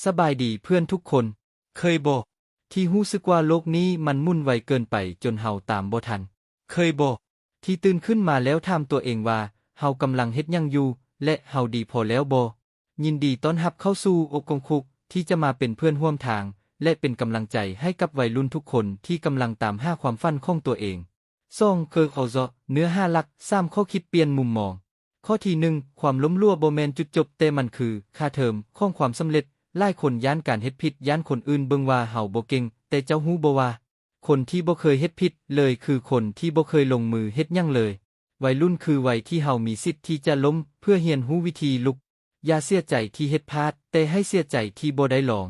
ສະບາຍດີເພື່ອນທຸກຄົນ. ເຄີຍບໍ່ ທີ່ຮູ້ສຶກວ່າໂລກນີ້ມັນໝຸ່ນໄວເກີນໄປຈົນເຮົາຕາມບໍ່ທັນ? ເຄີຍບໍ່ ທີ່ຕື່ນຂຶ້ນມາແລ້ວຖາມຕົວເອງວ່າ ເຮົາກຳລັງເຮັດຫຍັງຢູ່ ແລະ ເຮົາດີພໍແລ້ວບໍ່? ຍິນດີຕ້ອນຮັບເຂົ້າສູ່ໂອກອງຄຸກ ທີ່ຈະມາເປັນເພື່ອນຮ່ວມທາງ ແລະ ເປັນກຳລັງໃຈໃຫ້ກັບໄວລຸ້ນທຸກຄົນທີ່ກຳລັງຕາມຫາຄວາມຝັນຂອງຕົວເອງ. ສອງ ເກີເອົາເຈາະເນື້ອຫາຫຼັກ ສາມ ຂໍ້ຄິດປ່ຽນມຸມມອງ. ຂໍ້ທີໜຶ່ງ ຄວາມລົ້ມຫຼວວບໍ່ແມ່ນຈຸດຈົບ, ແຕ່ມັນຄືຄ່າເທີມຂອງຄວາມສຳເລັດ. ຫຼາຍຄົນຢ້ານການເຮັດຜິດ, ຢ້ານຄົນອື່ນເບິ່ງວ່າເຮົາບໍ່ເກັ່ງ, ແຕ່ເຈົ້າຮູ້ບໍ່ວ່າ ຄົນທີ່ບໍ່ເຄີຍເຮັດຜິດເລີຍຄືຄົນທີ່ບໍ່ເຄີຍລົງມືເຮັດຫຍັງເລີຍ. ໄວລຸ້ນຄືໄວທີ່ເຮົາມີສິດທີ່ຈະລົ້ມເພື່ອຮຽນຮູ້ວິທີລຸກ. ຢ່າເສຍໃຈທີ່ເຮັດພາດ, ແຕ່ໃຫ້ເສຍໃຈທີ່ບໍ່ໄດ້ລອງ.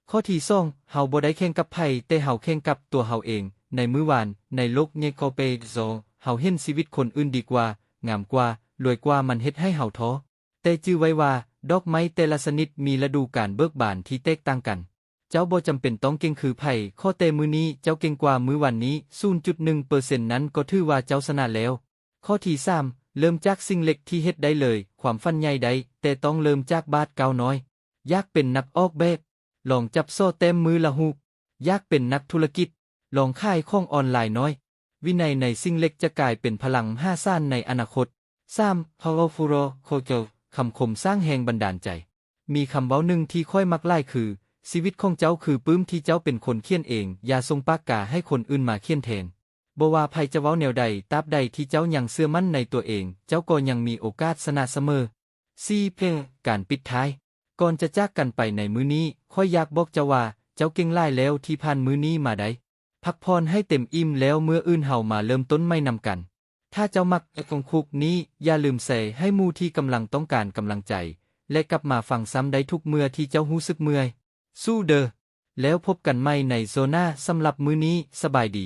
ຂໍ້ທີສອງ ເຮົາບໍ່ໄດ້ແຂ່ງກັບໃຜ, ແຕ່ເຮົາແຂ່ງກັບຕົວເຮົາເອງ. ໃນມື້ວານ, ໃນໂລກໃຫຍ່ກວ່າເປໂຊ, ເຮົາເຫັນຊີວິດຄົນອື່ນດີກວ່າ, ງາມກວ່າ, ລວຍກວ່າ, ມັນເຮັດໃຫ້ເຮົາທໍ້. ແຕ່ຈື່ໄວ້ວ່າ ດອກໄມ້ແຕ່ລະຊະນິດມີລະດູການເບີກບານທີ່ແຕກຕ່າງກັນ. ເຈົ້າບໍ່ຈຳເປັນຕ້ອງເກັ່ງຄືໃຜ, ຂໍແຕ່ມື້ນີ້ເຈົ້າເກັ່ງກວ່າມື້ວານນີ້ ສູນຈຸດໜຶ່ງເປີເຊັນ ນັ້ນກໍຖືວ່າເຈົ້າຊະນະແລ້ວ. ຂໍ້ທີສາມ ເລີ່ມຈາກສິ່ງເລັກທີ່ເຮັດໄດ້ເລີຍ. ຄວາມຝັນໃຫຍ່ໄດ້, ແຕ່ຕ້ອງເລີ່ມຈາກບາດກ້າວນ້ອຍ. ຢາກເປັນນັກອອກແບບ? ລອງຈັບສໍ້ແຕ້ມມື້ລະຮູບ. ຢາກເປັນນັກທຸລະກິດ? ລອງຂາຍຂອງອອນລາຍໜ້ອຍ. ວິໄນໃນສິ່ງເລັກຈະກາຍເປັນພະລັງມະຫາສານໃນອະນາຄົດ. ສາມ Powerful Quote ຄຳຄົມສ້າງແຮງບັນດານໃຈ. ມີຄຳເວົ້າໜຶ່ງທີ່ຂ້ອຍມັກຫຼາຍຄື, ຊີວິດຂອງເຈົ້າຄືປຶ້ມທີ່ເຈົ້າເປັນຄົນຂຽນເອງ, ຢ່າສົ່ງປາກກາໃຫ້ຄົນອື່ນມາຂຽນແທນ. ບໍ່ວ່າໃຜຈະເວົ້າແນວໃດ, ຕາບໃດທີ່ເຈົ້າຍັງເຊື່ອໝັ້ນໃນຕົວເອງ, ເຈົ້າກໍຍັງມີໂອກາດຊະນະສະເໝີ. ສີ່ ເພງ ການປິດທ້າຍ. ກ່ອນຈະຈາກກັນໄປໃນມື້ນີ້, ຂ້ອຍຢາກບອກເຈົ້າວ່າ ເຈົ້າເກັ່ງຫຼາຍແລ້ວທີ່ຜ່ານມື້ນີ້ມາໄດ້. ພັກຜ່ອນໃຫ້ເຕັມອີ່ມ, ແລ້ວມື້ອື່ນເຮົາມາເລີ່ມຕົ້ນໃໝ່ນຳກັນ. ຖ້າເຈົ້າມັກໂອກອງຄຸກນີ້, ຢ່າລືມແຊໃຫ້ໝູ່ທີ່ກຳລັງຕ້ອງການກຳລັງໃຈ ແລະ ກັບມາຟັງຊ້ຳໄດ້ທຸກເມື່ອທີ່ເຈົ້າຮູ້ສຶກເມື່ອຍ. ສູ້ເດີ. ແລ້ວພົບກັນໃໝ່ໃນໂຊນາ. ສຳລັບມື້ນີ້, ສະບາຍດີ.